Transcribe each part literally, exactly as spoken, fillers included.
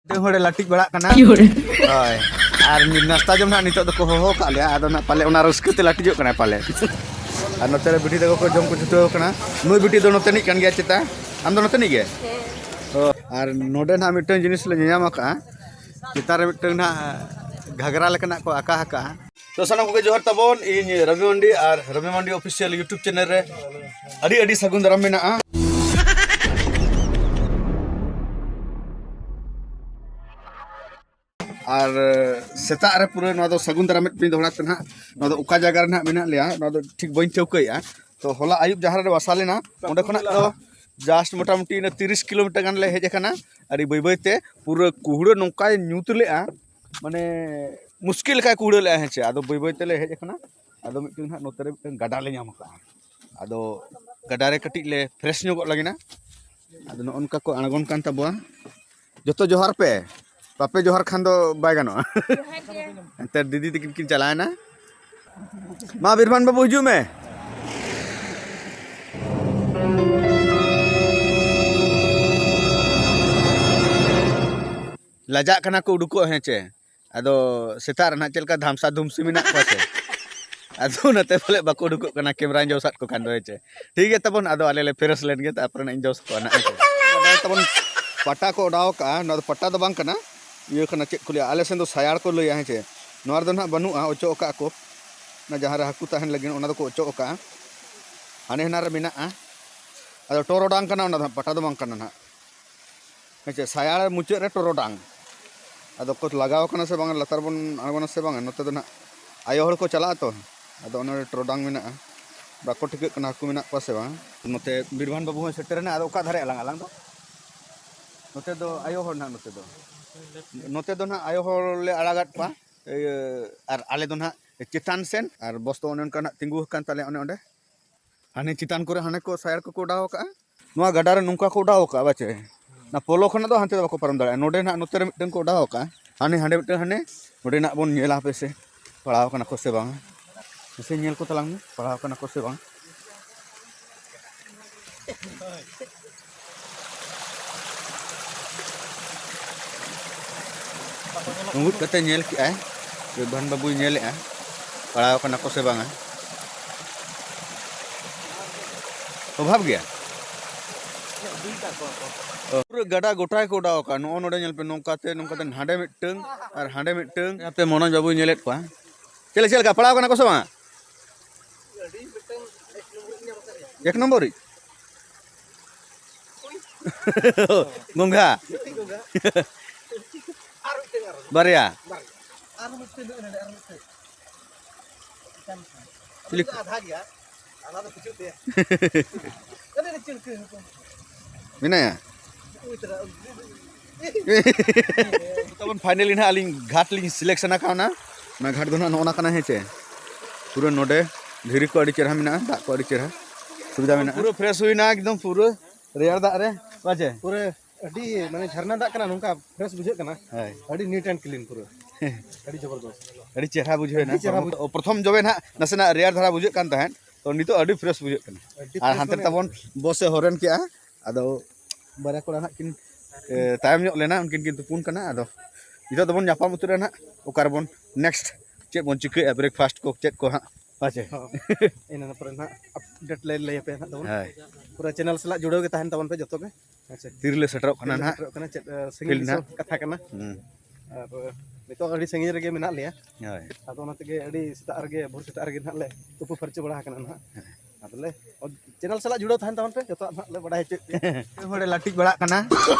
ᱢᱤᱫᱴᱟᱝ ᱦᱚᱲᱮ ᱞᱟᱹᱴᱤᱡ ᱵᱟᱲᱟᱜ ᱠᱟᱱᱟ᱾ ᱦᱳᱭ᱾ ᱟᱨ ᱱᱟᱥᱛᱟ ᱡᱚᱢ ᱱᱟᱦᱟᱜ ᱱᱤᱛᱚᱜ ᱫᱚᱠᱚ ᱦᱚᱦᱚ ᱟᱠᱟᱫ ᱞᱮᱭᱟ, ᱟᱫᱚ ᱱᱟᱦᱟᱜ ᱯᱟᱞᱮ ᱚᱱᱟ ᱨᱟᱹᱥᱠᱟᱹ ᱛᱮ ᱞᱟᱹᱴᱤᱡᱚᱜ ᱠᱟᱱᱟᱭ ᱯᱟᱞᱮ᱾ ᱟᱨ ᱱᱚᱛᱮ ᱨᱮ ᱵᱤᱴᱤ ᱛᱟᱠᱚ ᱠᱚ ᱡᱚᱢ ᱠᱚ ᱪᱷᱩᱴᱟᱹᱣ ᱟᱠᱟᱱᱟ᱾ ᱱᱩᱭ ᱵᱤᱴᱤ ᱫᱚ ᱱᱚᱛᱮᱱᱤᱡ ᱠᱟᱱ ᱜᱮᱭᱟ ᱪᱮᱛᱟ? ᱟᱢ ᱫᱚ ᱱᱚᱛᱮᱱᱤᱡ ᱜᱮ? ᱦᱮᱸ᱾ ᱚ, ᱟᱨ ᱱᱚᱰᱮ ᱱᱟᱦᱟᱜ ᱢᱤᱫᱴᱟᱝ ᱡᱤᱱᱤᱥ ᱞᱮ ᱧᱮᱧᱟᱢ ᱟᱠᱟᱫᱼᱟ, ᱪᱮᱛᱟᱱ ᱨᱮ ᱢᱤᱫᱴᱟᱝ ᱱᱟᱦᱟᱜ ᱜᱷᱟᱜᱽᱨᱟ ᱞᱮᱠᱟᱱᱟᱜ ᱠᱚ ᱟᱠᱟ ᱟᱠᱟᱫᱼᱟ᱾ ᱛᱚ ᱥᱟᱱᱟᱢ ᱠᱚᱜᱮ ᱡᱚᱦᱟᱨ ᱛᱟᱵᱚᱱ, ᱤᱧ ᱨᱚᱵᱤ ᱢᱟᱱᱰᱤ ᱟᱨ ᱨᱚᱵᱤ ᱢᱟᱱᱰᱤ ᱚᱯᱷᱤᱥᱤᱭᱟᱞ YouTube ᱪᱮᱱᱮᱞ ᱨᱮ ᱟᱹᱰᱤ ᱟᱹᱰᱤ ᱥᱟᱹᱜᱩᱱ ᱫᱟᱨᱟᱢ ᱢᱮᱱᱟᱜᱼᱟ᱾ ᱟᱨ ᱥᱮᱛᱟᱜ ᱨᱮ ᱯᱩᱨᱟᱹ ᱱᱚᱣᱟ ᱫᱚ ᱥᱟᱹᱜᱩᱱ ᱫᱟᱨᱟᱢ ᱢᱮᱫ ᱯᱮ ᱫᱚᱦᱲᱟ ᱛᱮ ᱱᱟᱦᱟᱜ, ᱱᱚᱣᱟ ᱫᱚ ᱚᱠᱟ ᱡᱟᱭᱜᱟ ᱨᱮ ᱱᱟᱦᱟᱜ ᱢᱮᱱᱟᱜ ᱞᱮᱭᱟ, ᱱᱚᱣᱟ ᱫᱚ ᱴᱷᱤᱠ ᱵᱟᱹᱧ ᱴᱷᱟᱹᱣᱠᱟᱹᱭᱮᱫᱼᱟ᱾ ᱛᱚ ᱦᱚᱞᱟ ᱟᱹᱭᱩᱵ ᱡᱟᱦᱟᱸ ᱨᱮᱞᱮ ᱵᱟᱥᱟ ᱞᱮᱱᱟ, ᱚᱸᱰᱮ ᱠᱷᱚᱱᱟᱜ ᱫᱚ ᱡᱟᱥᱴ ᱢᱚᱴᱟᱢᱩᱴᱤ ᱤᱱᱟᱹ ᱛᱤᱨᱤᱥ ᱠᱤᱞᱳᱢᱤᱴᱟᱨ ᱜᱟᱱ ᱞᱮ ᱦᱮᱡ ᱟᱠᱟᱱᱟ᱾ ᱟᱹᱰᱤ ᱵᱟᱹᱭ ᱵᱟᱹᱭ ᱛᱮ ᱯᱩᱨᱟᱹ ᱠᱩᱦᱲᱟᱹ ᱱᱚᱝᱠᱟᱭ ᱧᱩᱛ ᱞᱮᱜᱼᱟ, ᱢᱟᱱᱮ ᱢᱩᱥᱠᱤᱞ ᱞᱮᱠᱟᱭ ᱠᱩᱦᱲᱟᱹ ᱞᱮᱜᱼᱟ, ᱦᱮᱸ ᱪᱮ᱾ ᱟᱫᱚ ᱵᱟᱹᱭ ᱵᱟᱹᱭ ᱛᱮᱞᱮ ᱦᱮᱡ ᱟᱠᱟᱱᱟ᱾ ᱟᱫᱚ ᱢᱤᱫᱴᱮᱱ ᱦᱟᱸᱜ ᱱᱚᱛᱮ ᱨᱮ ᱢᱤᱫᱴᱮᱱ ᱜᱟᱰᱟ ᱞᱮ ᱧᱟᱢ ᱟᱠᱟᱫᱼᱟ᱾ ᱟᱫᱚ ᱜᱟᱰᱟ ᱨᱮ ᱠᱟᱹᱴᱤᱡ ᱞᱮ ᱯᱷᱨᱮᱥ ᱧᱚᱜᱚᱜ ᱞᱟᱹᱜᱤᱫ ᱱᱟ᱾ ᱟᱫᱚ ᱱᱚᱜᱼᱚ ᱱᱚᱝᱠᱟ ᱠᱚ ᱟᱬᱜᱚᱱ ᱠᱟᱱ ᱛᱟᱵᱚᱣᱟ᱾ ᱡᱚᱛᱚ ᱡᱚᱦᱟᱨ ᱯᱮ, ᱵᱟᱯᱮ ᱡᱚᱦᱟᱨ ᱠᱷᱟᱱ ᱫᱚ ᱵᱟᱭ ᱜᱟᱱᱚᱜᱼᱟ᱾ ᱮᱱᱛᱮ ᱫᱤᱫᱤ ᱛᱟᱹᱠᱤᱱ ᱠᱤᱱ ᱪᱟᱞᱟᱣᱮᱱᱟ᱾ ᱢᱟ ᱵᱤᱨᱵᱷᱟᱱ ᱵᱟᱹᱵᱩ, ᱦᱤᱡᱩᱜ ᱢᱮ᱾ ᱞᱟᱡᱟᱜ ᱠᱟᱱᱟ ᱠᱚ ᱩᱰᱩᱠᱚᱜ, ᱦᱮᱸ ᱪᱮ? ᱟᱫᱚ ᱥᱮᱛᱟᱜ ᱨᱮ ᱱᱟᱦᱟᱜ ᱪᱮᱫ ᱞᱮᱠᱟ ᱫᱷᱟᱢᱥᱟ ᱫᱷᱩᱢᱥᱤ ᱢᱮᱱᱟᱜ ᱠᱚᱣᱟ ᱥᱮ, ᱟᱫᱚ ᱚᱱᱟᱛᱮ ᱵᱚᱞᱮ ᱵᱟᱠᱚ ᱩᱰᱩᱠᱚᱜ ᱠᱟᱱᱟ, ᱠᱮᱢᱨᱟᱧ ᱡᱚᱥᱟᱫ ᱠᱚ ᱠᱷᱟᱱ ᱫᱚ, ᱦᱮᱸ ᱪᱮ? ᱴᱷᱤᱠ ᱜᱮᱭᱟ ᱛᱟᱵᱚᱱ, ᱟᱫᱚ ᱟᱞᱮ ᱞᱮ ᱯᱷᱮᱨᱮᱥ ᱞᱮᱱ ᱜᱮ, ᱛᱟᱨᱯᱚᱨᱮ ᱱᱟᱦᱟᱜ ᱤᱧ ᱡᱚᱥ ᱠᱚᱣᱟ ᱱᱟᱦᱟᱜ, ᱦᱮᱸ ᱪᱮ? ᱱᱚᱰᱮ ᱛᱟᱵᱚᱱ ᱯᱟᱴᱟ ᱠᱚ ᱚᱰᱟᱣ ᱟᱠᱟᱜᱼᱟ, ᱱᱚᱣᱟ ᱫᱚ ᱯᱟᱴᱟ ᱫᱚ ᱵᱟᱝ ᱠᱟᱱᱟ, ᱤᱭᱟᱹ ᱠᱟᱱᱟ, ᱪᱮᱫ ᱠᱚ ᱞᱟᱹᱭᱟ, ᱟᱞᱮ ᱥᱮᱱ ᱫᱚ ᱥᱟᱭᱟᱲ ᱠᱚ ᱞᱟᱹᱭᱟ, ᱦᱮᱸ ᱪᱮ? ᱱᱚᱣᱟ ᱨᱮᱫᱚ ᱱᱟᱦᱟᱜ ᱵᱟᱹᱱᱩᱜᱼᱟ, ᱚᱪᱚᱜ ᱟᱠᱟᱫ ᱠᱚ, ᱚᱱᱟ ᱡᱟᱦᱟᱸ ᱨᱮ ᱦᱟᱹᱠᱩ ᱛᱟᱦᱮᱱ ᱞᱟᱹᱜᱤᱫ ᱚᱱᱟ ᱫᱚᱠᱚ ᱚᱪᱚᱜ ᱟᱠᱟᱜᱼᱟ᱾ ᱦᱟᱱᱮ ᱦᱟᱱᱟ ᱨᱮ ᱢᱮᱱᱟᱜᱼᱟ, ᱟᱫᱚ ᱴᱚᱨᱚᱰᱟᱝ ᱠᱟᱱᱟ, ᱚᱱᱟ ᱫᱚ ᱦᱟᱸᱜ ᱯᱟᱴᱟ ᱫᱚ ᱵᱟᱝ ᱠᱟᱱᱟ ᱱᱟᱦᱟᱜ᱾ ᱦᱮᱸ ᱪᱮ, ᱥᱟᱭᱟᱲ ᱢᱩᱪᱟᱹᱫ ᱨᱮ ᱴᱚᱨᱚᱰᱟᱝ᱾ ᱟᱫᱚ ᱠᱚ ᱞᱟᱜᱟᱣ ᱠᱟᱱᱟ ᱥᱮ ᱵᱟᱝ, ᱞᱟᱛᱟᱨ ᱵᱚᱱ ᱟᱬᱜᱚᱱᱟ ᱥᱮ ᱵᱟᱝ? ᱱᱚᱛᱮ ᱫᱚ ᱱᱟᱦᱟᱜ ᱟᱭᱳ ᱦᱚᱲ ᱠᱚ ᱪᱟᱞᱟᱜᱼᱟ ᱛᱚ, ᱟᱫᱚ ᱚᱱᱟ ᱴᱚᱨᱚᱰᱟᱝ ᱢᱮᱱᱟᱜᱼᱟ, ᱵᱟᱠᱚ ᱴᱷᱤᱠᱟᱹᱜ ᱠᱟᱱᱟ ᱦᱟᱹᱠᱩ ᱢᱮᱱᱟᱜ ᱠᱚᱣᱟ ᱥᱮ ᱵᱟᱝ᱾ ᱱᱚᱛᱮ ᱵᱤᱨᱵᱷᱟᱱ ᱵᱟᱹᱵᱩ ᱦᱚᱸᱭ ᱥᱮᱴᱮᱨᱮᱱᱟ᱾ ᱟᱫᱚ ᱚᱠᱟ ᱫᱷᱟᱨᱮ ᱟᱞᱟᱝ, ᱟᱞᱟᱝ ᱫᱚ? ᱱᱚᱛᱮ ᱫᱚ ᱟᱭᱳ ᱦᱚᱲ ᱱᱟᱦᱟᱜ, ᱱᱚᱛᱮ ᱫᱚ, ᱱᱚᱛᱮ ᱫᱚ ᱱᱟᱦᱟᱜ ᱟᱭᱳ ᱦᱚᱲ ᱞᱮ ᱟᱲᱟᱜᱟᱫ ᱠᱚᱣᱟ᱾ ᱤᱭᱟᱹ, ᱟᱨ ᱟᱞᱮ ᱫᱚ ᱱᱟᱦᱟᱜ ᱪᱮᱛᱟᱱ ᱥᱮᱱ, ᱟᱨ ᱵᱚᱥ ᱫᱚ ᱚᱱᱮ ᱚᱱᱠᱟ ᱱᱟᱦᱟᱜ ᱛᱤᱸᱜᱩ ᱟᱠᱟᱱ ᱛᱟᱞᱮᱭᱟ ᱚᱱᱮ ᱚᱸᱰᱮ᱾ ᱦᱟᱱᱮ ᱪᱮᱛᱟᱱ ᱠᱚᱨᱮ ᱦᱟᱱᱮ ᱠᱚ ᱥᱟᱭᱟᱲ ᱠᱚᱠᱚ ᱚᱰᱟᱣ ᱟᱠᱟᱜᱼᱟ᱾ ᱱᱚᱣᱟ ᱜᱟᱰᱟ ᱨᱮ ᱱᱚᱝᱠᱟ ᱠᱚ ᱚᱰᱟᱣ ᱟᱠᱟᱜᱼᱟ, ᱵᱟᱪᱮ? ᱚᱱᱟ ᱯᱳᱞᱳ ᱠᱷᱚᱱᱟᱜ ᱫᱚ ᱦᱟᱱᱛᱮ ᱫᱚ ᱵᱟᱠᱚ ᱯᱟᱨᱚᱢ ᱫᱟᱲᱮᱭᱟᱜᱼᱟ᱾ ᱱᱚᱰᱮ ᱱᱟᱦᱟᱜ ᱱᱚᱛᱮ ᱨᱮ ᱢᱤᱫᱴᱟᱝ ᱠᱚ ᱚᱰᱟᱣ ᱟᱠᱟᱜᱼᱟ, ᱦᱟᱱᱮ ᱦᱟᱸᱰᱮ ᱢᱤᱫᱴᱟᱝ, ᱦᱟᱱᱮ ᱱᱚᱰᱮ ᱱᱟᱜ ᱵᱚᱱ ᱧᱮᱞᱟ ᱦᱟᱯᱮ ᱥᱮ ᱯᱟᱲᱟᱣ ᱠᱟᱱᱟ ᱠᱚ ᱥᱮ ᱵᱟᱝ, ᱢᱟᱥᱮ ᱧᱮᱞ ᱠᱚ ᱛᱟᱞᱟᱝ ᱢᱮ, ᱯᱟᱲᱟᱣ ᱠᱟᱱᱟ ᱠᱚ ᱥᱮ ᱵᱟᱝ᱾ ᱩᱸᱜᱩᱫ ᱠᱟᱛᱮ ᱧᱮᱞ ᱠᱮᱜᱼᱟᱭ, ᱵᱤᱵᱷᱟᱱ ᱵᱟᱹᱵᱩᱭ ᱧᱮᱞᱮᱜᱼᱟ, ᱯᱟᱲᱟᱣ ᱠᱟᱱᱟ ᱠᱚ ᱥᱮ ᱵᱟᱝᱟ᱾ ᱚᱵᱷᱟᱵᱽ ᱜᱮᱭᱟ᱾ ᱯᱩᱨᱟᱹ ᱜᱟᱰᱟ ᱜᱚᱴᱟ ᱜᱮᱠᱚ ᱚᱰᱟᱣ ᱟᱠᱟᱫᱼᱟ᱾ ᱱᱚᱜᱼᱚ ᱱᱚᱰᱮ ᱧᱮᱞ ᱯᱮ, ᱱᱚᱝᱠᱟᱛᱮ, ᱱᱚᱝᱠᱟᱛᱮ ᱦᱟᱸᱰᱮ ᱢᱤᱫᱴᱟᱹᱝ ᱟᱨ ᱦᱟᱸᱰᱮ ᱢᱤᱫᱴᱟᱹᱝ᱾ ᱟᱯᱮ ᱢᱚᱱᱳᱡᱽ ᱵᱟᱹᱵᱩᱭ ᱧᱮᱞᱮᱫ ᱠᱚᱣᱟ᱾ ᱪᱮᱫ ᱞᱮ, ᱪᱮᱫ ᱞᱮᱠᱟ ᱯᱟᱲᱟᱣ ᱠᱟᱱᱟ ᱠᱚ ᱥᱮ ᱵᱟᱝ? ᱮᱠ ᱱᱚᱢᱵᱚᱨ ᱨᱤᱡ? ᱜᱚᱝᱜᱷᱟ᱾ ᱵᱟᱨᱭᱟ᱾ ᱪᱤᱞᱤ? ᱢᱮᱱᱟᱭᱟ? ᱛᱟᱵᱚᱱ finally ᱱᱟᱦᱟᱜ ᱟᱹᱞᱤᱧ ᱜᱷᱟᱴ ᱞᱤᱧ selection ᱟᱠᱟᱣᱱᱟ᱾ ᱚᱱᱟ ᱜᱷᱟᱴ ᱫᱚ ᱱᱟᱦᱟᱜ ᱱᱚᱜᱼᱚ ᱱᱟ ᱠᱟᱱᱟ, ᱦᱮᱸ ᱪᱮ? ᱯᱩᱨᱟᱹ ᱱᱚᱰᱮ ᱫᱷᱤᱨᱤ ᱠᱚ ᱟᱹᱰᱤ ᱪᱮᱦᱨᱟ ᱢᱮᱱᱟᱜᱼᱟ, ᱫᱟᱜ ᱠᱚ ᱟᱹᱰᱤ ᱪᱮᱦᱨᱟ ᱥᱩᱵᱤᱫᱷᱟ ᱢᱮᱱᱟᱜᱼᱟ᱾ ᱯᱩᱨᱟᱹ fresh ᱦᱩᱭᱱᱟ ᱮᱠᱫᱚᱢ, ᱯᱩᱨᱟᱹ ᱨᱮᱭᱟᱲ ᱫᱟᱜ ᱨᱮ, ᱵᱟᱪᱮ? ᱯᱩᱨᱟᱹ ᱟᱹᱰᱤ ᱢᱟᱱᱮ ᱡᱷᱟᱨᱱᱟ ᱫᱟᱜ ᱠᱟᱱᱟ, ᱱᱚᱝᱠᱟ fresh ᱵᱩᱡᱷᱟᱹᱜ ᱠᱟᱱᱟ᱾ ᱦᱳᱭ᱾ ᱟᱹᱰᱤ neat and clean ᱯᱩᱨᱟᱹ᱾ ᱟᱹᱰᱤ ᱡᱚᱵᱚᱨᱫᱚᱥ᱾ ᱟᱹᱰᱤ ᱪᱮᱦᱨᱟ ᱵᱩᱡᱷᱟᱹᱣ ᱮᱱᱟ᱾ ᱟᱹᱰᱤ ᱪᱮᱦᱨᱟ ᱦᱚᱲᱢᱚ ᱵᱩᱡᱷᱟᱹᱜ ᱫᱚ, ᱯᱨᱚᱛᱷᱚᱢ ᱡᱚᱵᱮ ᱱᱟᱦᱟᱜ ᱱᱟᱥᱮᱱᱟᱜ ᱨᱮᱭᱟᱲ ᱫᱷᱟᱨᱟ ᱵᱩᱡᱷᱟᱹᱜ ᱠᱟᱱ ᱛᱟᱦᱮᱸᱫ, ᱛᱚ ᱱᱤᱛᱚᱜ ᱟᱹᱰᱤ fresh ᱵᱩᱡᱷᱟᱹᱜ ᱠᱟᱱᱟ᱾ ᱟᱹᱰᱤ ᱟᱨ fresh ᱦᱟᱱᱛᱮ ᱢᱟᱱᱮ ᱛᱟᱵᱚᱱ ᱵᱚᱥ ᱮ horn ᱠᱮᱜᱼᱟ, ᱟᱫᱚ ᱵᱟᱨᱭᱟ ᱠᱚᱲᱟ ᱱᱟᱦᱟᱜ ᱠᱤᱱ, ᱮ, ᱛᱟᱭᱚᱢ ᱧᱚᱜ ᱞᱮᱱᱟ, ᱩᱱᱠᱤᱱ ᱠᱤᱱ ᱛᱩᱯᱩᱱ ᱠᱟᱱᱟ᱾ ᱟᱫᱚ ᱱᱤᱛᱚᱜ ᱫᱚᱵᱚᱱ ᱧᱟᱯᱟᱢ ᱩᱛᱟᱹᱨᱟ ᱱᱟᱦᱟᱜ, ᱚᱠᱟ ᱨᱮᱵᱚᱱ next ᱪᱮᱫ ᱵᱚᱱ ᱪᱤᱠᱟᱹᱭᱟ, breakfast ᱠᱚ ᱪᱮᱫ ᱠᱚ ᱦᱟᱸᱜ, ᱦᱮᱸ ᱪᱮ? ᱦᱚᱸ᱾ ᱤᱱᱟᱹ ᱯᱚᱨᱮ ᱱᱟᱦᱟᱜ update ᱞᱮ ᱞᱟᱹᱭ ᱟᱯᱮᱭᱟ ᱱᱟᱦᱟᱜ ᱛᱟᱵᱚᱱ᱾ ᱦᱳᱭ᱾ ᱯᱩᱨᱟᱹ channel ᱥᱟᱞᱟᱜ ᱡᱩᱲᱟᱹᱣ ᱜᱮ ᱛᱟᱦᱮᱱ ᱛᱟᱵᱚᱱ ᱯᱮ ᱡᱚᱛᱚ ᱜᱮ᱾ ᱟᱪᱪᱷᱟ᱾ ᱛᱤᱨᱮᱞᱮ ᱥᱮᱴᱮᱨᱚᱜ ᱠᱟᱱᱟ ᱛᱤᱨᱮᱞᱮ ᱱᱟᱦᱟᱜ᱾ ᱥᱮᱴᱮᱨᱚᱜ ᱠᱟᱱᱟ, ᱪᱮᱫ, ᱮ, ᱥᱟᱺᱜᱤᱧ field ᱫᱤᱥᱚᱢ ᱱᱟᱦᱟᱜ᱾ ᱠᱟᱛᱷᱟ ᱠᱟᱱᱟ᱾ ᱦᱩᱸ᱾ ᱟᱨ, ᱮ, ᱱᱤᱛᱚᱜ ᱟᱹᱰᱤ ᱥᱟᱺᱜᱤᱧ ᱨᱮᱜᱮ ᱢᱮᱱᱟᱜ ᱞᱮᱭᱟ᱾ ᱦᱳᱭ᱾ ᱟᱫᱚ ᱚᱱᱟ ᱛᱮᱜᱮ ᱟᱹᱰᱤ ᱥᱮᱛᱟᱜ ᱨᱮᱜᱮ, ᱵᱷᱳᱨ ᱥᱮᱛᱟᱜ ᱨᱮᱜᱮ ᱱᱟᱦᱟᱜ ᱞᱮ ᱛᱩᱯᱩ ᱯᱷᱟᱨᱪᱟ ᱵᱟᱲᱟ ᱟᱠᱟᱱᱟ ᱱᱟᱦᱟᱜ᱾ ᱦᱮᱸ᱾ ᱟᱫᱚ ᱞᱮ, ᱚ, channel ᱥᱟᱞᱟᱜ ᱡᱩᱲᱟᱹᱣ ᱛᱟᱦᱮᱱ ᱛᱟᱵᱚᱱ ᱯᱮ, ᱡᱚᱛᱚᱣᱟᱜ ᱱᱟᱦᱟᱜ ᱞᱮ ᱵᱟᱰᱟᱭ ᱦᱚᱪᱚᱭᱮᱫ ᱯᱮᱭᱟ᱾ ᱦᱚᱲᱮ ᱞᱟᱹᱴᱤᱡ ᱵᱟᱲᱟᱜ ᱠᱟᱱᱟ᱾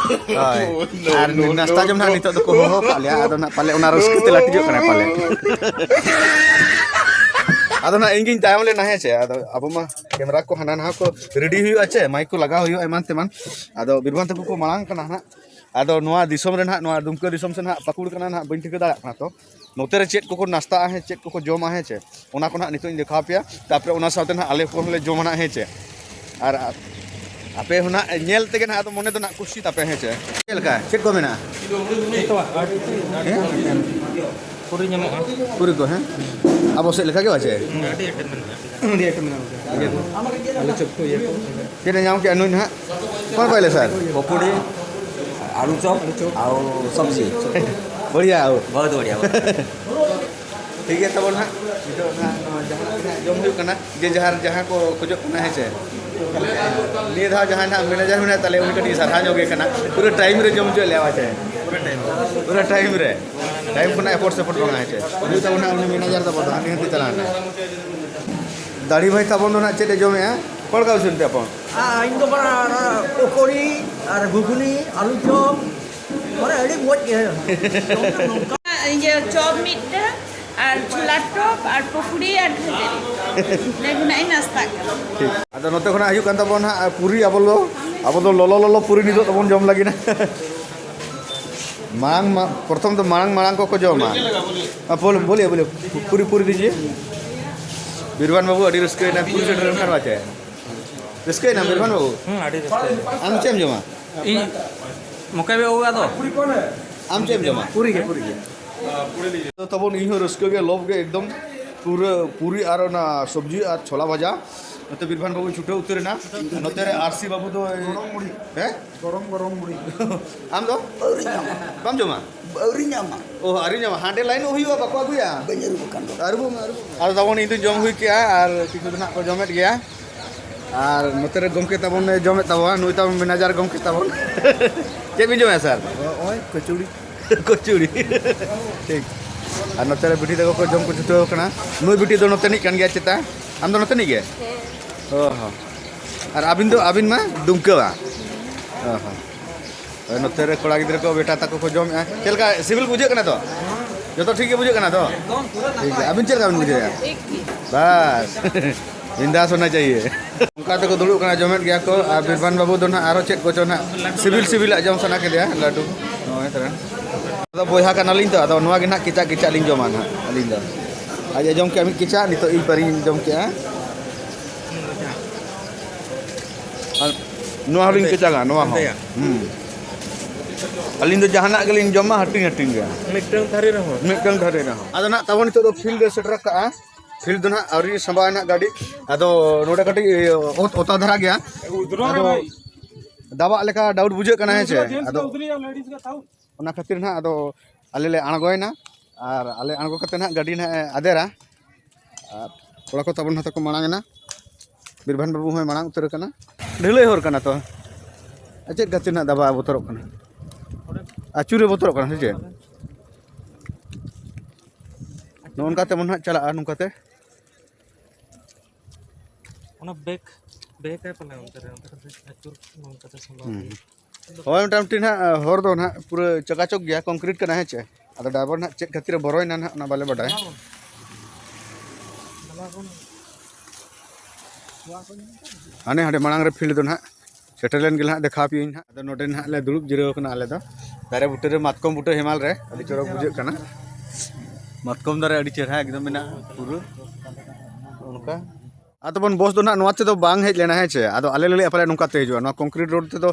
ᱦᱳᱭ᱾ ᱟᱨ ᱱᱟᱥᱛᱟ ᱡᱚᱢ ᱱᱟᱦᱟᱜ ᱱᱤᱛᱚᱜ ᱫᱚᱠᱚ ᱦᱚᱦᱚ ᱟᱠᱟᱫ ᱞᱮᱭᱟ, ᱟᱫᱚ ᱱᱟᱦᱟᱜ ᱯᱟᱞᱮ ᱚᱱᱟ ᱨᱟᱹᱥᱠᱟᱹ ᱛᱮ ᱞᱟᱹᱴᱤᱡᱚᱜ ᱠᱟᱱᱟ ᱯᱟᱞᱮ᱾ ᱟᱫᱚ ᱱᱟᱦᱟᱜ ᱤᱧ ᱜᱤᱧ ᱛᱟᱭᱚᱢ ᱞᱮᱱᱟ, ᱦᱮᱸ ᱪᱮ? ᱟᱫᱚ ᱟᱵᱚ ᱢᱟ camera ᱠᱚ ᱦᱟᱱᱟ ᱱᱟᱣᱟ ᱠᱚ ready ᱦᱩᱭᱩᱜᱼᱟ ᱪᱮ, mic ᱠᱚ ᱞᱟᱜᱟᱣ ᱦᱩᱭᱩᱜᱼᱟ ᱮᱢᱟᱱ ᱛᱮᱢᱟᱱ᱾ ᱟᱫᱚ ᱵᱤᱨᱵᱟᱱ ᱛᱟᱠᱚ ᱠᱚ ᱢᱟᱲᱟᱝ ᱠᱟᱱᱟ ᱱᱟᱦᱟᱜ᱾ ᱟᱫᱚ ᱱᱚᱣᱟ ᱫᱤᱥᱚᱢ ᱨᱮ ᱱᱟᱦᱟᱜ, ᱱᱚᱣᱟ ᱫᱩᱢᱠᱟᱹ ᱫᱤᱥᱚᱢ ᱥᱮ ᱱᱟᱦᱟᱜ ᱯᱟᱹᱠᱩᱲ ᱠᱟᱱᱟ ᱱᱟᱦᱟᱜ, ᱵᱟᱹᱧ ᱴᱷᱤᱠᱟᱹ ᱫᱟᱲᱮᱭᱟᱜ ᱠᱟᱱᱟ᱾ ᱛᱚ ᱱᱚᱛᱮ ᱨᱮ ᱪᱮᱫ ᱠᱚᱠᱚ ᱱᱟᱥᱛᱟᱜᱼᱟ, ᱦᱮᱸ, ᱪᱮᱫ ᱠᱚᱠᱚ ᱡᱚᱢᱟ, ᱦᱮᱸ ᱪᱮ, ᱚᱱᱟ ᱠᱚ ᱱᱟᱦᱟᱜ ᱱᱤᱛᱚᱜ ᱤᱧ ᱫᱮᱠᱷᱟᱣ ᱯᱮᱭᱟ᱾ ᱛᱟᱨᱯᱚᱨᱮ ᱚᱱᱟ ᱥᱟᱶᱛᱮ ᱱᱟᱦᱟᱜ ᱟᱞᱮ ᱠᱚᱦᱚᱸ ᱞᱮ ᱡᱚᱢᱟ ᱱᱟᱦᱟᱜ, ᱦᱮᱸ ᱪᱮ᱾ ᱟᱨ ᱟ-, ᱟᱯᱮ ᱦᱚᱸ ᱱᱟᱦᱟᱜ ᱧᱮᱞ ᱛᱮᱜᱮ ᱱᱟᱦᱟᱜ ᱟᱫᱚ ᱢᱚᱱᱮ ᱫᱚ ᱱᱟᱦᱟᱜ ᱠᱩᱥᱤ ᱛᱟᱯᱮ, ᱦᱮᱸ ᱪᱮ᱾ ᱪᱮᱫ ᱞᱮᱠᱟ? ᱪᱮᱫ ᱠᱚ ᱢᱮᱱᱟᱜᱼᱟ? ᱡᱚᱛᱚᱣᱟᱜ᱾ ᱦᱮᱸ? ᱯᱩᱨᱤ ᱧᱟᱢᱚᱜᱼᱟ᱾ ᱯᱩᱨᱤ ᱠᱚ, ᱦᱮᱸ? ᱟᱵᱚ ᱥᱮᱫ ᱞᱮᱠᱟ ᱜᱮ ᱵᱟᱪᱮ? ᱦᱩᱸ, ᱟᱹᱰᱤ ᱟᱭᱴᱮᱢ ᱢᱮᱱᱟᱜᱼᱟ᱾ ᱟᱹᱰᱤ ᱟᱭᱴᱮᱢ ᱢᱮᱱᱟᱜᱼᱟ ᱜᱚᱢᱠᱮ᱾ ᱤᱭᱟᱹ ᱠᱚ, ᱟᱹᱞᱩ ᱪᱚᱯ ᱠᱚ, ᱤᱭᱟᱹ ᱠᱚ᱾ ᱪᱮᱫ ᱮ ᱧᱟᱢ ᱠᱮᱜᱼᱟ ᱱᱩᱭ ᱱᱟᱦᱟᱜ? ᱚᱠᱚᱭ ᱯᱟᱭᱞᱮ ᱥᱟᱨ? ᱯᱚᱠᱚᱲᱤ᱾ ᱟᱹᱞᱩ ᱪᱚᱯ ᱟᱹᱞᱩ ᱪᱚᱯ᱾ ᱟᱨ ᱥᱚᱵᱽᱡᱤ᱾ ᱵᱚᱲᱤᱭᱟ ᱟᱨ᱾ ᱵᱚᱦᱩᱛ ᱵᱚᱲᱤᱭᱟ, ᱵᱚᱦᱩᱛ ᱵᱚᱲᱤᱭᱟ᱾ ᱴᱷᱤᱠ ᱜᱮᱭᱟ ᱛᱟᱵᱚᱱ ᱦᱟᱸᱜ, ᱱᱤᱛᱚᱜ ᱦᱟᱸᱜ ᱱᱚᱣᱟ ᱡᱟᱦᱟᱸ ᱛᱤᱱᱟᱹᱜ ᱡᱚᱢ ᱦᱩᱭᱩᱜ ᱠᱟᱱᱟ, ᱡᱮ ᱡᱟᱦᱟᱸ ᱡᱟᱦᱟᱸ ᱠᱚ ᱠᱷᱚᱡᱚᱜ ᱠᱟᱱᱟ, ᱦᱮᱸ ᱪᱮ? ᱱᱤᱭᱟᱹ ᱫᱷᱟᱣ ᱡᱟᱦᱟᱸᱭ ᱱᱟᱦᱟᱜ ᱢᱮᱱᱮᱡᱟᱨ ᱢᱮᱱᱟᱭ ᱛᱟᱞᱮᱭᱟ, ᱩᱱᱤ ᱠᱟᱹᱴᱤᱡ ᱥᱟᱨᱦᱟᱣ ᱧᱚᱜ ᱜᱮ ᱠᱟᱱᱟ, ᱯᱩᱨᱟᱹ ᱴᱟᱭᱤᱢ ᱨᱮ ᱡᱚᱢ ᱦᱚᱪᱚᱭᱮᱫ ᱞᱮᱭᱟ, ᱦᱮᱸ ᱪᱮ? ᱯᱩᱨᱟᱹ ᱴᱟᱭᱤᱢ ᱨᱮ᱾ ᱴᱟᱭᱤᱢ ᱠᱷᱚᱱᱟᱜ ᱮᱯᱚᱨ ᱥᱮᱯᱚᱨ ᱵᱟᱝᱟ, ᱦᱮᱸ ᱪᱮ? ᱦᱤᱡᱩᱜ ᱛᱟᱵᱚᱱ ᱦᱟᱸᱜ ᱩᱱᱤ ᱢᱮᱱᱮᱡᱟᱨ ᱛᱟᱵᱚᱱ ᱫᱚ, ᱦᱟᱹᱱᱤ ᱦᱟᱹᱱᱛᱮ ᱪᱟᱞᱟᱣ ᱮᱱᱟ᱾ ᱫᱟᱲᱤ ᱵᱷᱟᱭ ᱛᱟᱵᱚᱱ ᱫᱚ ᱱᱟᱦᱟᱜ ᱪᱮᱫ ᱮ ᱡᱚᱢᱮᱜᱼᱟ? ᱚᱠᱟ ᱞᱮᱠᱟ ᱵᱤᱱ ᱥᱮᱱ ᱛᱮ ᱟᱯᱚᱱ? ᱟᱨ ᱤᱧ ᱫᱚ ᱵᱟᱲᱟ ᱚᱱᱟ ᱯᱚᱠᱳᱲᱤ ᱟᱨ ᱜᱷᱩᱜᱽᱱᱤ, ᱟᱹᱞᱩ ᱪᱚᱯ, ᱢᱟᱱᱮ ᱟᱹᱰᱤ ᱢᱚᱡᱽ ᱜᱮ ᱦᱩᱭᱩᱜᱼᱟ᱾ ᱤᱭᱟᱹ ᱪᱚᱯ ᱢᱤᱫᱴᱟᱝ ᱟᱨ ᱪᱷᱳᱞᱟ ᱴᱚᱯ ᱟᱨ ᱯᱚᱠᱳᱲᱤ ᱟᱨ ᱠᱷᱟᱹᱡᱟᱹᱲᱤ᱾ ᱞᱮ ᱜᱩᱱᱟᱹᱧ ᱱᱟᱥᱛᱟ ᱠᱟᱱᱟ᱾ ᱴᱷᱤᱠ᱾ ᱟᱫᱚ ᱱᱚᱛᱮ ᱠᱷᱚᱱᱟᱜ ᱦᱤᱡᱩᱜ ᱠᱟᱱ ᱛᱟᱵᱚᱱ ᱦᱟᱸᱜ ᱯᱩᱨᱤ, ᱟᱵᱚ ᱫᱚ, ᱟᱵᱚ ᱫᱚ ᱞᱚᱞᱚ ᱞᱚᱞᱚ ᱯᱩᱨᱤ ᱱᱤᱛᱚᱜ ᱫᱚᱵᱚᱱ ᱡᱚᱢ ᱞᱟᱹᱜᱤᱫ ᱦᱟᱸᱜ᱾ ᱢᱟᱲᱟᱝ ᱢᱟ, ᱯᱨᱚᱛᱷᱚᱢ ᱫᱚ ᱢᱟᱲᱟᱝ ᱢᱟᱲᱟᱝ ᱠᱚᱠᱚ ᱡᱚᱢᱟ᱾ ᱟ, ᱵᱚᱞ-, ᱵᱚᱞᱤᱭᱮ, ᱵᱚᱞᱤᱭᱮ, ᱯᱩᱨᱤ, ᱯᱩᱨᱤ ᱫᱤᱡᱤᱭᱮ᱾ ᱵᱤᱨᱵᱟᱱ ᱵᱟᱹᱵᱩ ᱟᱹᱰᱤ ᱨᱟᱹᱥᱠᱟᱹᱭᱮᱱᱟ, ᱯᱩᱨᱤ ᱥᱮᱴᱮᱨ ᱞᱮᱱᱠᱷᱟᱱ ᱵᱟᱪᱮ᱾ ᱨᱟᱹᱥᱠᱟᱹᱭᱮᱱᱟᱢ ᱵᱤᱨᱵᱟᱱ ᱵᱟᱹᱵᱩ? ᱦᱩᱸ, ᱟᱹᱰᱤ ᱨᱟᱹᱥᱠᱟᱹ᱾ ᱟᱢ ᱪᱮᱫ ᱮᱢ ᱡᱚᱢᱟ? ᱤᱧ ᱢᱚᱠᱮ ᱵᱮ ᱳᱣᱟ ᱫᱚ᱾ ᱟᱢ ᱪᱮᱫ ᱮᱢ ᱡᱚᱢᱟ? ᱯᱩᱨᱤ ᱜᱮ, ᱯᱩᱨᱤ ᱜᱮ᱾ ᱛᱚ ᱛᱟᱵᱚᱱ ᱤᱧ ᱦᱚᱸ ᱨᱟᱹᱥᱠᱟᱹ ᱜᱮ, ᱞᱚᱵᱷ ᱜᱮ ᱮᱠᱫᱚᱢ, ᱯᱩᱨᱟᱹ ᱯᱩᱨᱤ ᱟᱨ ᱚᱱᱟ ᱥᱚᱵᱽᱡᱤ ᱟᱨ ᱪᱷᱳᱞᱟ ᱵᱷᱟᱡᱟ᱾ ᱱᱚᱛᱮ ᱵᱤᱨᱵᱟᱱ ᱵᱟᱹᱵᱩᱭ ᱪᱷᱩᱴᱟᱹᱣ ᱩᱛᱟᱹᱨ ᱮᱱᱟ᱾ ᱱᱚᱛᱮ ᱨᱮ ᱟᱨᱥᱤ ᱵᱟᱹᱵᱩ ᱫᱚ, ᱦᱮᱸ? ᱜᱚᱨᱚᱢ ᱜᱚᱨᱚᱢ ᱢᱩᱲᱤ᱾ ᱟᱢ ᱫᱚ? ᱟᱹᱣᱨᱤ ᱧᱟᱢᱟ᱾ ᱵᱟᱢ ᱡᱚᱢᱟ? ᱟᱹᱣᱨᱤ ᱧᱟᱢᱟ᱾ ᱚ, ᱟᱹᱣᱨᱤ ᱧᱟᱢᱟ᱾ ᱦᱟᱸᱰᱮ ᱞᱟᱭᱤᱱᱚᱜ ᱦᱩᱭᱩᱜᱼᱟ, ᱵᱟᱠᱚ ᱟᱹᱜᱩᱭᱟ᱾ ᱵᱟᱹᱧ ᱟᱹᱨᱩᱵ ᱟᱠᱟᱱ ᱫᱚ᱾ ᱟᱹᱨᱩᱵᱚᱜ ᱢᱮ, ᱟᱹᱨᱩᱵᱚᱜ ᱢᱮ᱾ ᱟᱫᱚ ᱛᱟᱵᱚᱱ ᱤᱧ ᱫᱚᱧ ᱡᱚᱢ ᱦᱩᱭ ᱠᱮᱜᱼᱟ, ᱟᱨ ᱠᱤᱪᱷᱩ ᱫᱚ ᱱᱟᱜ ᱠᱚ ᱡᱚᱢᱮᱫ ᱜᱮᱭᱟ᱾ ᱟᱨ ᱱᱚᱛᱮ ᱨᱮ ᱜᱚᱢᱠᱮ ᱛᱟᱵᱚᱱ ᱮ ᱡᱚᱢᱮᱫ ᱛᱟᱵᱚᱱᱟ, ᱱᱩᱭ ᱛᱟᱵᱚᱱ ᱢᱮᱱᱮᱡᱟᱨ ᱜᱚᱢᱠᱮ ᱛᱟᱵᱚᱱ᱾ ᱪᱮᱫ ᱵᱤᱱ ᱡᱚᱢᱮᱫᱼᱟ, ᱥᱟᱨ? ᱱᱚᱜᱼᱚᱭ ᱠᱚᱪᱩᱲᱤ᱾ ᱠᱚᱪᱩᱲᱤ᱾ ᱴᱷᱤᱠ᱾ ᱟᱨ ᱱᱚᱛᱮ ᱨᱮ ᱵᱤᱴᱤ ᱛᱟᱠᱚ ᱠᱚ ᱡᱚᱢ ᱠᱚ ᱪᱷᱩᱴᱟᱹᱣ ᱠᱟᱱᱟ᱾ ᱱᱩᱭ ᱵᱤᱴᱤ ᱫᱚ ᱱᱚᱛᱮᱱᱤᱡ ᱠᱟᱱ ᱜᱮᱭᱟ ᱪᱮᱛᱟ? ᱟᱢ ᱫᱚ ᱱᱚᱛᱮᱱᱤᱡ ᱜᱮ? ᱦᱮᱸ᱾ ᱚ ᱦᱚᱸ᱾ ᱟᱨ ᱟᱹᱵᱤᱱ ᱫᱚ, ᱟᱹᱵᱤᱱ ᱢᱟ ᱫᱩᱢᱠᱟᱹ ᱵᱟ? ᱚ ᱦᱚᱸ᱾ ᱦᱳᱭ, ᱱᱚᱛᱮ ᱨᱮ ᱠᱚᱲᱟ ᱜᱤᱫᱽᱨᱟᱹ ᱠᱚ, ᱵᱮᱴᱟ ᱛᱟᱠᱚ ᱠᱚ ᱡᱚᱢᱮᱜᱼᱟ᱾ ᱪᱮᱫ ᱞᱮᱠᱟ ᱥᱤᱵᱤᱞ ᱵᱩᱡᱷᱟᱹᱜ ᱠᱟᱱᱟ ᱛᱚ? ᱡᱚᱛᱚ ᱴᱷᱤᱠ ᱜᱮ ᱵᱩᱡᱷᱟᱹᱜ ᱠᱟᱱᱟ ᱛᱚ? ᱮᱠᱫᱚᱢ ᱯᱩᱨᱟᱹ ᱴᱷᱤᱠ ᱜᱮᱭᱟ᱾ ᱱᱟᱯᱟᱭ᱾ ᱟᱹᱵᱤᱱ ᱪᱮᱫ ᱞᱮᱠᱟ ᱵᱤᱱ ᱵᱩᱡᱷᱟᱹᱣᱮᱜᱼᱟ? ᱴᱷᱤᱠ ᱜᱮ᱾ ᱵᱟᱥ᱾ ᱵᱤᱱᱫᱟᱥ ᱦᱳᱱᱟ ᱪᱟᱦᱤᱭᱮ᱾ ᱚᱱᱠᱟ ᱛᱮᱠᱚ ᱫᱩᱲᱩᱵ ᱠᱟᱱᱟ, ᱡᱚᱢᱮᱫ ᱜᱮᱭᱟ ᱠᱚ᱾ ᱟᱨ ᱵᱤᱨᱵᱟᱱ ᱵᱟᱹᱵᱩ ᱫᱚ ᱱᱟᱦᱟᱜ ᱟᱨᱚ ᱪᱮᱫ ᱠᱚᱪᱚ ᱱᱟᱦᱟᱜ ᱥᱤᱵᱤᱞ ᱥᱤᱵᱤᱞᱟᱜ ᱡᱚᱢ ᱥᱟᱱᱟ ᱠᱮᱫᱮᱭᱟ, ᱞᱟᱹᱰᱩ᱾ ᱱᱚᱜᱼᱚᱭ ᱛᱚᱨᱟ᱾ ᱟᱫᱚ ᱵᱚᱭᱦᱟ ᱠᱟᱱᱟᱞᱤᱧ ᱛᱚ, ᱟᱫᱚ ᱱᱚᱣᱟ ᱜᱮ ᱱᱟᱦᱟᱜ ᱠᱮᱪᱟᱜ ᱠᱮᱪᱟᱜ ᱞᱤᱧ ᱡᱚᱢᱟ ᱱᱟᱦᱟᱜ ᱟᱹᱞᱤᱧ ᱫᱚ᱾ ᱟᱡ ᱮ ᱡᱚᱢ ᱠᱮᱜᱼᱟ ᱢᱤᱫ ᱠᱮᱪᱟᱜ, ᱱᱤᱛᱚᱜ ᱤᱧ ᱯᱟᱹᱨᱤᱧ ᱡᱚᱢ ᱠᱮᱜᱼᱟ᱾ ᱟᱨ ᱱᱚᱣᱟ ᱦᱚᱸᱞᱤᱧ ᱠᱮᱪᱟᱜᱟ, ᱱᱚᱣᱟ ᱦᱚᱸ᱾ ᱦᱮᱸᱫᱮᱭᱟ᱾ ᱦᱩᱸ᱾ ᱟᱹᱞᱤᱧ ᱫᱚ ᱡᱟᱦᱟᱱᱟᱜ ᱜᱮᱞᱤᱧ ᱡᱚᱢᱟ, ᱦᱟᱹᱴᱤᱧ ᱦᱟᱹᱴᱤᱧ ᱜᱮ᱾ ᱢᱤᱫᱴᱟᱝ ᱛᱷᱟᱹᱨᱤ ᱨᱮᱦᱚᱸ? ᱢᱤᱫᱴᱟᱝ ᱛᱷᱟᱹᱨᱤ ᱨᱮᱦᱚᱸ᱾ ᱟᱫᱚ ᱱᱟᱜ ᱛᱟᱵᱚᱱ ᱱᱤᱛᱚᱜ ᱫᱚ ᱯᱷᱤᱞᱰ ᱞᱮ ᱥᱮᱴᱮᱨ ᱠᱟᱜᱼᱟ᱾ ᱯᱷᱤᱞᱰ ᱫᱚ ᱱᱟᱜ ᱟᱹᱣᱨᱤ ᱥᱟᱸᱵᱟᱣᱟ ᱱᱟᱜ ᱜᱟᱹᱰᱤ᱾ ᱟᱫᱚ ᱱᱚᱰᱮ ᱠᱟᱹᱴᱤᱡ ᱚᱛ, ᱚᱛᱟ ᱫᱷᱟᱨᱟ ᱜᱮᱭᱟ᱾ ᱩᱫᱽᱨᱟᱹᱣ ᱟᱫᱚ ᱨᱮ ᱵᱷᱟᱹᱭ᱾ ᱫᱟᱵᱟᱜ ᱞᱮᱠᱟ ᱰᱟᱣᱩᱴ ᱵᱩᱡᱷᱟᱹᱜ ᱠᱟᱱᱟ, ᱦᱮᱸ ᱪᱮ? ᱟᱫᱚ ᱚᱱᱟ ᱠᱷᱟᱹᱛᱤᱨ ᱱᱟᱦᱟᱜ ᱟᱫᱚ ᱟᱞᱮ ᱞᱮ ᱟᱬᱜᱚᱭᱮᱱᱟ, ᱟᱨ ᱟᱞᱮ ᱟᱬᱜᱚ ᱠᱟᱛᱮ ᱱᱟᱦᱟᱜ ᱜᱟᱹᱰᱤ ᱱᱟᱦᱟᱜ ᱮ ᱟᱫᱮᱨᱟ, ᱟᱨ ᱠᱚᱲᱟ ᱠᱚ ᱛᱟᱵᱚᱱ ᱱᱚᱛᱮ ᱠᱚ ᱢᱟᱲᱟᱝ ᱮᱱᱟ᱾ ᱵᱤᱨᱵᱷᱟᱱ ᱵᱟᱹᱵᱩ ᱦᱚᱸᱭ ᱢᱟᱲᱟᱝ ᱩᱛᱟᱹᱨ ᱟᱠᱟᱱᱟ᱾ ᱰᱷᱟᱹᱞᱟᱹᱭ ᱦᱚᱨ ᱠᱟᱱᱟ ᱛᱚ, ᱟᱨ ᱪᱮᱫ ᱠᱷᱟᱹᱛᱤᱨ ᱱᱟᱦᱟᱜ ᱫᱟᱵᱟ ᱵᱚᱛᱚᱨᱚᱜ ᱠᱟᱱᱟ? ᱟᱹᱪᱩᱨᱮ ᱵᱚᱛᱚᱨᱚᱜ ᱠᱟᱱᱟ ᱥᱮ ᱪᱮᱫ? ᱱᱚᱜᱼᱚ ᱱᱚᱝᱠᱟ ᱛᱮᱵᱚᱱ ᱱᱟᱦᱟᱜ ᱪᱟᱞᱟᱜᱼᱟ, ᱱᱚᱝᱠᱟᱛᱮ᱾ ᱚᱱᱟ ᱵᱮᱠ, ᱵᱮᱠ ᱟᱭ ᱯᱟᱞᱮ ᱚᱱᱛᱮ ᱨᱮ, ᱚᱱᱛᱮ ᱨᱮ ᱟᱹᱪᱩᱨ ᱱᱚᱝᱠᱟᱛᱮ ᱥᱟᱢᱵᱟᱣ ᱦᱩᱸ᱾ ᱦᱩᱭᱩᱜᱼᱟ᱾ ᱦᱳᱭ, ᱢᱚᱴᱟᱢᱩᱴᱤ ᱱᱟᱦᱟᱜ ᱦᱚᱨ ᱫᱚ ᱱᱟᱦᱟᱜ ᱯᱩᱨᱟᱹ ᱪᱟᱠᱟᱪᱚᱠ ᱜᱮᱭᱟ, ᱠᱚᱝᱠᱨᱤᱴ ᱠᱟᱱᱟ, ᱦᱮᱸ ᱪᱮ? ᱟᱫᱚ ᱰᱨᱟᱭᱵᱷᱟᱨ ᱱᱟᱦᱟᱜ ᱪᱮᱫ ᱠᱷᱟᱹᱛᱤᱨᱮ ᱵᱚᱨᱚᱭᱮᱱᱟ ᱱᱟᱦᱟᱜ, ᱚᱱᱟ ᱵᱟᱞᱮ ᱵᱟᱰᱟᱭᱟ᱾ ᱦᱟᱱᱮ ᱦᱟᱸᱰᱮ ᱢᱟᱲᱟᱝ ᱨᱮ ᱯᱷᱤᱞᱰ ᱫᱚ ᱱᱟᱦᱟᱜ ᱥᱮᱴᱮᱨ ᱞᱮᱱ ᱜᱮ ᱱᱟᱦᱟᱜ, ᱫᱮᱠᱷᱟᱣ ᱟᱯᱮᱭᱟᱹᱧ ᱱᱟᱦᱟᱜ᱾ ᱟᱫᱚ ᱱᱚᱰᱮ ᱱᱟᱦᱟᱜ ᱞᱮ ᱫᱩᱲᱩᱵ ᱡᱤᱨᱟᱹᱣ ᱠᱟᱱᱟ ᱟᱞᱮ ᱫᱚ, ᱫᱟᱨᱮ ᱵᱩᱴᱟᱹ ᱨᱮ, ᱢᱟᱛᱠᱚᱢ ᱵᱩᱴᱟᱹ ᱦᱮᱢᱟᱞ ᱨᱮ, ᱟᱹᱰᱤ ᱪᱚᱨᱚᱠ ᱵᱩᱡᱷᱟᱹᱜ ᱠᱟᱱᱟ᱾ ᱢᱟᱛᱠᱚᱢ ᱫᱟᱨᱮ ᱟᱹᱰᱤ ᱪᱮᱦᱨᱟ ᱮᱠᱫᱚᱢ ᱢᱮᱱᱟᱜᱼᱟ ᱯᱩᱨᱟᱹ, ᱚᱱᱠᱟ᱾ ᱟᱫᱚ ᱵᱚᱱ ᱵᱚᱥ ᱫᱚ ᱱᱟᱦᱟᱜ ᱱᱚᱣᱟ ᱛᱮᱫᱚ ᱵᱟᱝ ᱦᱮᱡ ᱞᱮᱱᱟ, ᱦᱮᱸ ᱪᱮ? ᱟᱫᱚ ᱟᱞᱮ ᱞᱮ ᱞᱟᱹᱭᱮᱫᱼᱟ ᱯᱟᱞᱮ ᱱᱚᱝᱠᱟ ᱛᱮ ᱦᱤᱡᱩᱜᱼᱟ, ᱱᱚᱣᱟ ᱠᱚᱝᱠᱨᱤᱴ ᱨᱳᱰ ᱛᱮᱫᱚ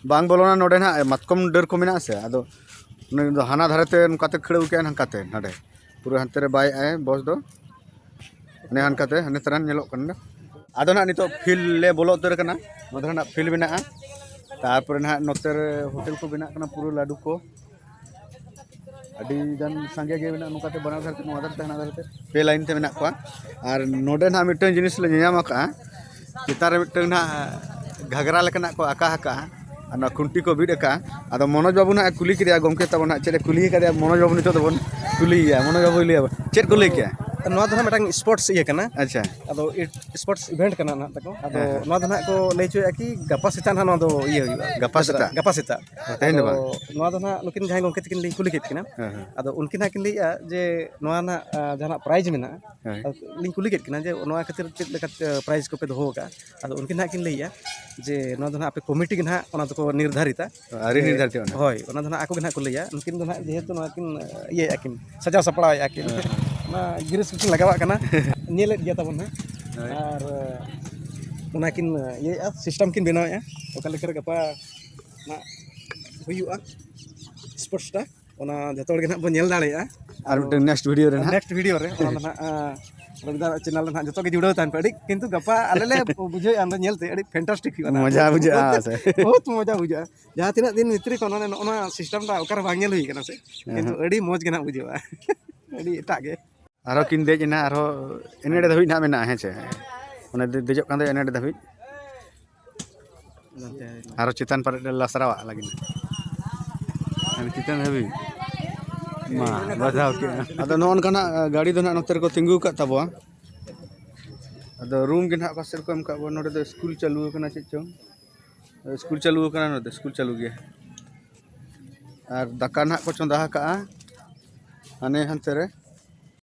ᱵᱟᱝ ᱵᱚᱞᱚᱱᱟ᱾ ᱱᱚᱰᱮ ᱱᱟᱦᱟᱜ ᱢᱟᱛᱠᱚᱢ ᱰᱟᱹᱨ ᱠᱚ ᱢᱮᱱᱟᱜᱼᱟ ᱥᱮ, ᱟᱫᱚ ᱩᱱᱤ ᱫᱚ ᱦᱟᱱᱟ ᱫᱷᱟᱨᱮ ᱛᱮ ᱱᱚᱝᱠᱟ ᱛᱮ ᱠᱷᱟᱹᱲ ᱟᱹᱜᱩ ᱠᱮᱜᱼᱟ, ᱦᱟᱱᱠᱟ ᱛᱮ ᱱᱟᱰᱮ ᱯᱩᱨᱟᱹ ᱦᱟᱱᱛᱮ ᱨᱮ ᱵᱟᱭ ᱮᱜᱼᱟᱭ ᱵᱚᱥ ᱫᱚ, ᱚᱱᱮ ᱦᱟᱱᱠᱟᱛᱮ ᱦᱟᱱᱮ ᱛᱟᱨᱟᱱ ᱧᱮᱞᱚᱜ ᱠᱟᱱᱟ᱾ ᱟᱫᱚ ᱱᱟᱦᱟᱜ ᱱᱤᱛᱚᱜ ᱯᱷᱤᱞᱰ ᱞᱮ ᱵᱚᱞᱚ ᱩᱛᱟᱹᱨ ᱠᱟᱱᱟ᱾ ᱱᱚᱛᱮ ᱨᱮ ᱱᱟᱦᱟᱜ ᱯᱷᱤᱞᱰ ᱢᱮᱱᱟᱜᱼᱟ, ᱛᱟᱨᱯᱚᱨᱮ ᱱᱟᱦᱟᱜ ᱱᱚᱛᱮ ᱨᱮ ᱦᱳᱴᱮᱞ ᱠᱚ ᱵᱮᱱᱟᱜ ᱠᱟᱱᱟ, ᱯᱩᱨᱟᱹ ᱞᱟᱹᱰᱩ ᱠᱚ, ᱟᱹᱰᱤ ᱜᱟᱱ ᱥᱟᱸᱜᱮ ᱜᱮ ᱢᱮᱱᱟᱜᱼᱟ᱾ ᱱᱚᱝᱠᱟᱛᱮ ᱵᱟᱱᱟᱨ ᱫᱷᱟᱨᱮ ᱛᱮ, ᱱᱚᱣᱟ ᱫᱷᱟᱨᱮ ᱛᱮ, ᱦᱟᱱᱟ ᱫᱷᱟᱨᱮ ᱛᱮ ᱯᱮ ᱞᱟᱭᱤᱱ ᱛᱮ ᱢᱮᱱᱟᱜ ᱠᱚᱣᱟ᱾ ᱟᱨ ᱱᱚᱰᱮ ᱱᱟᱦᱟᱜ ᱢᱤᱫᱴᱟᱝ ᱡᱤᱱᱤᱥ ᱞᱮ ᱧᱮᱧᱟᱢ ᱟᱠᱟᱫᱼᱟ, ᱪᱮᱛᱟᱱ ᱨᱮ ᱢᱤᱫᱴᱟᱝ ᱱᱟᱦᱟᱜ ᱜᱷᱟᱜᱽᱨᱟ ᱞᱮᱠᱟᱱᱟᱜ ᱠᱚ ᱟᱠᱟ ᱟᱠᱟᱫᱼᱟ, ᱟᱨ ᱱᱚᱣᱟ ᱠᱷᱩᱱᱴᱤ ᱠᱚ ᱵᱤᱫ ᱟᱠᱟᱫᱼᱟ᱾ ᱟᱫᱚ ᱢᱚᱱᱳᱡᱽ ᱵᱟᱹᱵᱩ ᱱᱟᱦᱟᱜ ᱮ ᱠᱩᱞᱤ ᱠᱮᱫᱮᱭᱟ, ᱜᱚᱢᱠᱮ ᱛᱟᱵᱚᱱ ᱱᱟᱦᱟᱜ ᱪᱮᱫ ᱮ ᱠᱩᱞᱤ ᱠᱟᱫᱮᱭᱟ, ᱢᱚᱱᱳᱡᱽ ᱵᱟᱹᱵᱩ ᱱᱤᱛᱚᱜ ᱫᱚᱵᱚᱱ ᱠᱩᱞᱤᱭᱮᱭᱟ᱾ ᱢᱚᱱᱳᱡᱽ ᱵᱟᱹᱵᱩᱭ ᱞᱟᱹᱭᱟ, ᱪᱮᱫ ᱠᱚ ᱞᱟᱹᱭ ᱠᱮᱜᱼᱟ? ᱱᱚᱣᱟ ᱫᱚ ᱱᱟᱦᱟᱜ ᱢᱤᱫᱴᱟᱝ ᱥᱯᱳᱨᱴᱥ ᱤᱭᱟᱹ ᱠᱟᱱᱟ᱾ ᱟᱪᱪᱷᱟ᱾ ᱟᱫᱚ ᱤᱴ-, ᱥᱯᱳᱨᱴᱥ ᱤᱵᱷᱮᱱᱴ ᱠᱟᱱᱟ ᱱᱟᱦᱟᱜ ᱛᱟᱠᱚ᱾ ᱟᱫᱚ ᱦᱮᱸ, ᱦᱮᱸ᱾ ᱱᱚᱣᱟ ᱫᱚ ᱱᱟᱦᱟᱜ ᱠᱚ ᱞᱟᱹᱭ ᱦᱚᱪᱚᱭᱮᱫᱼᱟ ᱠᱤ ᱜᱟᱯᱟ ᱥᱮᱛᱟᱜ ᱱᱟᱦᱟᱜ ᱱᱚᱣᱟ ᱫᱚ ᱤᱭᱟᱹ ᱦᱩᱭᱩᱜᱼᱟ᱾ ᱜᱟᱯᱟ ᱥᱮᱛᱟᱜ? ᱜᱟᱯᱟ ᱥᱮᱛᱟᱜ᱾ ᱛᱮᱦᱮᱧ ᱫᱚ ᱟᱫᱚ ᱵᱟᱝ? ᱱᱚᱣᱟ ᱫᱚ ᱱᱟᱦᱟᱜ ᱱᱩᱠᱤᱱ ᱡᱟᱦᱟᱸᱭ ᱜᱚᱢᱠᱮ ᱛᱟᱹᱠᱤᱱ ᱞᱤᱧ ᱠᱩᱞᱤ ᱠᱮᱫ ᱠᱤᱱᱟ᱾ ᱦᱮᱸ, ᱦᱮᱸ᱾ ᱟᱫᱚ ᱩᱱᱠᱤᱱ ᱦᱟᱸᱜ ᱠᱤᱱ ᱞᱟᱹᱭᱮᱫᱼᱟ ᱡᱮ ᱱᱚᱣᱟ ᱱᱟᱦᱟᱜ, ᱟ, ᱡᱟᱦᱟᱱᱟᱜ ᱯᱨᱟᱭᱤᱡᱽ ᱢᱮᱱᱟᱜᱼᱟ᱾ ᱦᱮᱸ᱾ ᱟᱫᱚ ᱞᱤᱧ ᱠᱩᱞᱤ ᱠᱮᱫ ᱠᱤᱱᱟ ᱡᱮ ᱱᱚᱣᱟ ᱠᱷᱟᱹᱛᱤᱨ ᱪᱮᱫ ᱞᱮᱠᱟ, ᱟ, ᱯᱨᱟᱭᱤᱡᱽ ᱠᱚᱯᱮ ᱫᱚᱦᱚ ᱟᱠᱟᱫᱼᱟ? ᱟᱫᱚ ᱩᱱᱠᱤᱱ ᱦᱟᱸᱜ ᱠᱤᱱ ᱞᱟᱹᱭᱮᱫᱼᱟ ᱡᱮ ᱱᱚᱣᱟ ᱫᱚ ᱱᱟᱦᱟᱜ ᱟᱯᱮ ᱠᱚᱢᱤᱴᱤ ᱜᱮ ᱱᱟᱦᱟᱜ ᱚᱱᱟ ᱫᱚᱠᱚ ᱱᱤᱨᱫᱷᱟᱨᱤᱛᱟ᱾ ᱟᱹᱣᱨᱤ ᱡᱮ, ᱱᱤᱨᱫᱷᱟᱨᱤᱛᱚᱜᱼᱟ ᱱᱟᱦᱟᱜ᱾ ᱦᱳᱭ, ᱚᱱᱟ ᱫᱚ ᱱᱟᱦᱟᱜ ᱟᱠᱚ ᱜᱮ ᱱᱟᱦᱟᱜ ᱠᱚ ᱞᱟᱹᱭᱟ᱾ ᱩᱱᱠᱤᱱ ᱫᱚ ᱱᱟᱦᱟᱜ ᱡᱮᱦᱮᱛᱩ ᱱᱚᱣᱟ ᱠᱤᱱ, ᱟ, ᱤᱭᱟᱹᱭᱮᱫᱼᱟ ᱠᱤᱱ, ᱥᱟᱡᱟᱣ ᱥᱟᱯᱲᱟᱣᱮᱫᱼᱟ ᱠᱤᱱ᱾ ᱦᱮᱸ, ᱦᱮᱸ᱾ ᱚᱱᱟ ᱜᱤᱨᱟᱹᱥ ᱠᱚᱠᱤᱱ ᱞᱟᱜᱟᱣᱟᱜ ᱠᱟᱱᱟ᱾ ᱧᱮᱞᱮᱫ ᱜᱮᱭᱟ ᱛᱟᱵᱚᱱ ᱱᱟᱦᱟᱜ᱾ ᱦᱳᱭ᱾ ᱟᱨ, ᱟ, ᱚᱱᱟ ᱠᱤᱱ, ᱟ, ᱤᱭᱟᱹᱭᱮᱫᱼᱟ, ᱥᱤᱥᱴᱮᱢ ᱠᱤᱱ ᱵᱮᱱᱟᱣᱮᱫᱼᱟ᱾ ᱚᱠᱟ ᱞᱮᱠᱟᱨᱮ ᱜᱟᱯᱟ ᱱᱟᱦᱟᱜ ᱦᱩᱭᱩᱜᱼᱟ ᱥᱯᱳᱨᱴᱥᱴᱟ, ᱚᱱᱟ ᱡᱚᱛᱚ ᱦᱚᱲ ᱜᱮ ᱱᱟᱦᱟᱜ ᱵᱚᱱ ᱧᱮᱞ ᱫᱟᱲᱮᱭᱟᱜᱼᱟ᱾ ᱟᱨ ᱢᱤᱫᱴᱟᱝ ᱱᱮᱠᱥᱴ ᱵᱷᱤᱰᱤᱭᱳ ᱨᱮ ᱱᱟᱦᱟᱜ᱾ ᱱᱮᱠᱥᱴ ᱵᱷᱤᱰᱤᱭᱳ ᱨᱮ ᱚᱱᱟ ᱫᱚ ᱱᱟᱦᱟᱜ, ᱟ, ᱪᱮᱱᱮᱞ ᱨᱮ ᱱᱟᱦᱟᱜ ᱡᱚᱛᱚ ᱜᱮ ᱡᱩᱲᱟᱹᱣ ᱛᱟᱦᱮᱱ ᱯᱮ᱾ ᱟᱹᱰᱤ ᱠᱤᱱᱛᱩ ᱜᱟᱯᱟ ᱟᱞᱮ ᱞᱮ ᱵᱩᱡᱷᱟᱹᱣᱮᱫᱼᱟ, ᱚᱸᱰᱮ ᱧᱮᱞ ᱛᱮ ᱟᱹᱰᱤ ᱯᱷᱮᱱᱴᱟᱥᱴᱤᱠ ᱦᱩᱭᱩᱜᱼᱟ ᱱᱟᱦᱟᱜ᱾ ᱢᱚᱡᱟ ᱵᱩᱡᱷᱟᱹᱜᱼᱟ, ᱵᱚᱦᱩᱛ, ᱥᱮ? ᱵᱚᱦᱩᱛ ᱢᱚᱡᱟ ᱵᱩᱡᱷᱟᱹᱜᱼᱟ᱾ ᱡᱟᱦᱟᱸ ᱛᱤᱱᱟᱹᱜ ᱫᱤᱱ ᱵᱷᱤᱛᱨᱤ ᱠᱷᱚᱱ ᱢᱟᱱᱮ ᱱᱚᱜᱼᱚ ᱱᱚᱣᱟ ᱥᱤᱥᱴᱮᱢ ᱴᱟ ᱚᱠᱟᱨᱮ ᱵᱟᱝ ᱧᱮᱞ ᱦᱩᱭ ᱠᱟᱱᱟ ᱥᱮ, ᱠᱤᱱᱛᱩ ᱟᱹᱰᱤ ᱢᱚᱡᱽ ᱜᱮ ᱱᱟᱦᱟᱜ ᱵᱩᱡᱷᱟᱹᱜᱼᱟ᱾ ᱟᱹᱰᱤ ᱮᱴᱟᱜ ᱜᱮ᱾ ᱟᱨᱦᱚᱸ ᱠᱤᱱ ᱫᱮᱡ ᱮᱱᱟ, ᱟᱨᱦᱚᱸ ᱮᱱᱮᱰ ᱫᱷᱟᱹᱵᱤᱡ ᱱᱟᱦᱟᱜ ᱢᱮᱱᱟᱜᱼᱟ, ᱦᱮᱸ ᱪᱮ? ᱚᱱᱮ ᱫᱮ-, ᱫᱮᱡᱚᱜ ᱠᱟᱱ ᱫᱚ ᱮᱱᱮᱰ ᱫᱷᱟᱹᱵᱤᱡ᱾ ᱟᱨᱦᱚᱸ ᱪᱮᱛᱟᱱ ᱯᱟᱨᱮ ᱞᱟᱥᱨᱟᱣᱟᱜ ᱞᱟᱹᱜᱤᱫ᱾ ᱟᱨ ᱪᱮᱛᱟᱱ ᱫᱷᱟᱹᱵᱤᱡ᱾ ᱢᱟ, ᱵᱟᱡᱟᱣ ᱠᱮᱜᱼᱟ᱾ ᱟᱫᱚ ᱱᱚᱜᱼᱚ ᱱᱚᱝᱠᱟᱱᱟᱜ ᱜᱟᱹᱰᱤ ᱫᱚ ᱱᱟᱦᱟᱜ ᱱᱚᱛᱮ ᱨᱮᱠᱚ ᱛᱤᱸᱜᱩ ᱟᱠᱟᱫ ᱛᱟᱵᱚᱣᱟ᱾ ᱟᱫᱚ ᱨᱩᱢ ᱜᱮ ᱱᱟᱦᱟᱜ ᱯᱟᱥᱮ ᱨᱮᱠᱚ ᱮᱢ ᱟᱠᱟᱫ ᱵᱚᱱᱟ᱾ ᱱᱚᱰᱮ ᱫᱚ ᱥᱠᱩᱞ ᱪᱟᱹᱞᱩ ᱟᱠᱟᱱᱟ, ᱪᱮᱫ ᱪᱚᱝ᱾ ᱥᱠᱩᱞ ᱪᱟᱹᱞᱩ ᱟᱠᱟᱱᱟ, ᱱᱚᱰᱮ ᱥᱠᱩᱞ ᱪᱟᱹᱞᱩ ᱜᱮᱭᱟ᱾ ᱟᱨ ᱫᱟᱠᱟ ᱱᱟᱦᱟᱜ ᱠᱚ ᱪᱚᱸᱫᱟ ᱟᱠᱟᱫᱼᱟ ᱦᱟᱱᱮ ᱦᱟᱱᱛᱮ ᱨᱮ᱾